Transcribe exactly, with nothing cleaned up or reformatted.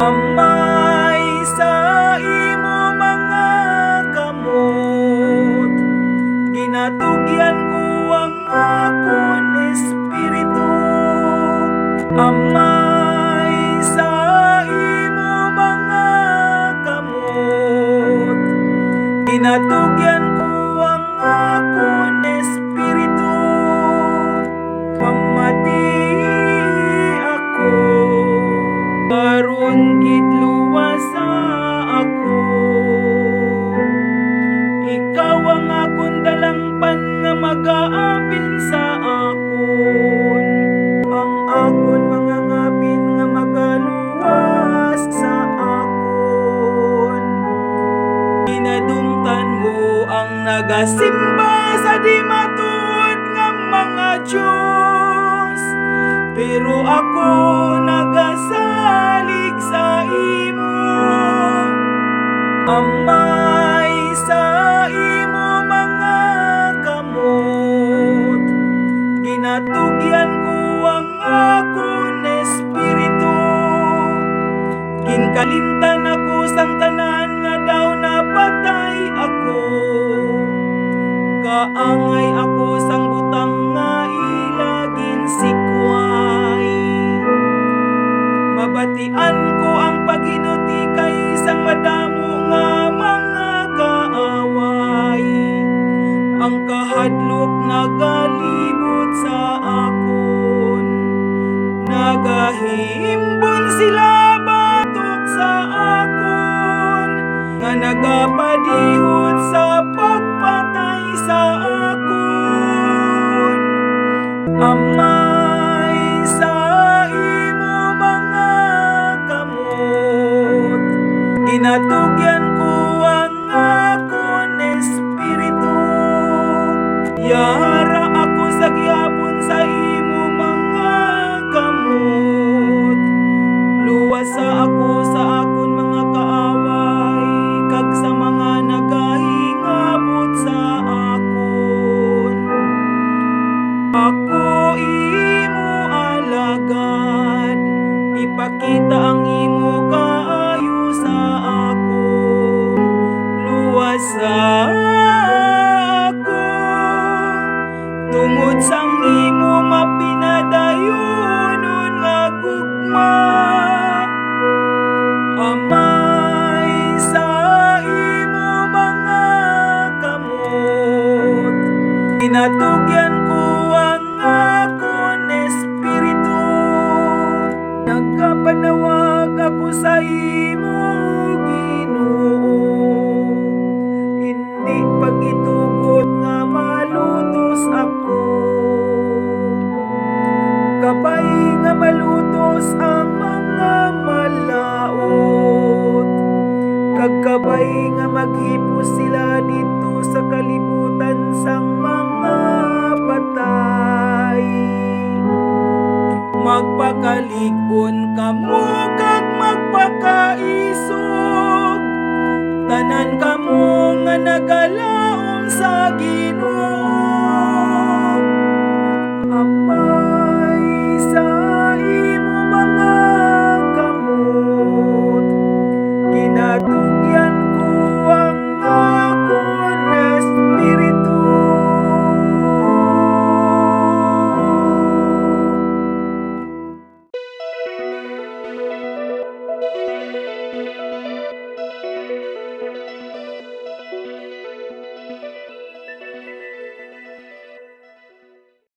Amay sa imo mga kamot, ginatugyan ko ang akon espiritu. Amay sa imo mga kamot, ginatugyan ko ang akon espiritu. Pamati ako, karon gid luwasa ako. Ikaw ang akon dalangpan nga magaapin sa akon, ang akon mga ngapin nga magaluwas sa akon. Ginadumtan mo ang nagasimba sa di matuod nga mga dios, pero ako nagasalig sa imo. Amay sa imo mga kamot, ginatugyan ko ang akon espiritu. Ginkalimtan ako sang tanan nga daw napatay ako. Kaangay ako sang butang nga ila ginsikway. Mabatian ko ang paghinutikay sang madamo nga mga kaaway. Ang kahadlok nagalibot sa akon. Nagahimbon sila batok sa akon, nga nagapadihot sa pagpatay sa akon. Amay sa imo mga kamot, ginatugyan ko ang akon espiritu. Yara ako sa gihapon sa imo mga kamot. Luwasa ako sa akon mga kaaway, kag sa mga nagahingabot sa akon. Ako imo alagad, ipakita ang imo kaayo sa akon. Luwasa ako tungod sang imo mapinadayunon nga gugma. Amay sa imo mga kamot, ginatugyan ko ang akon espiritu. Nagapanawag ako sa imo, Ginoo. Indi pag-itugot nga malutos ako. Kabay nga malutos ang mga malaut, kag kabay nga maghipos sila didto sa kalibutan sang mga patay. Magpakalig-on kamo kag magpakaisog, tanan kamo nga nagalaom sa Ginoo.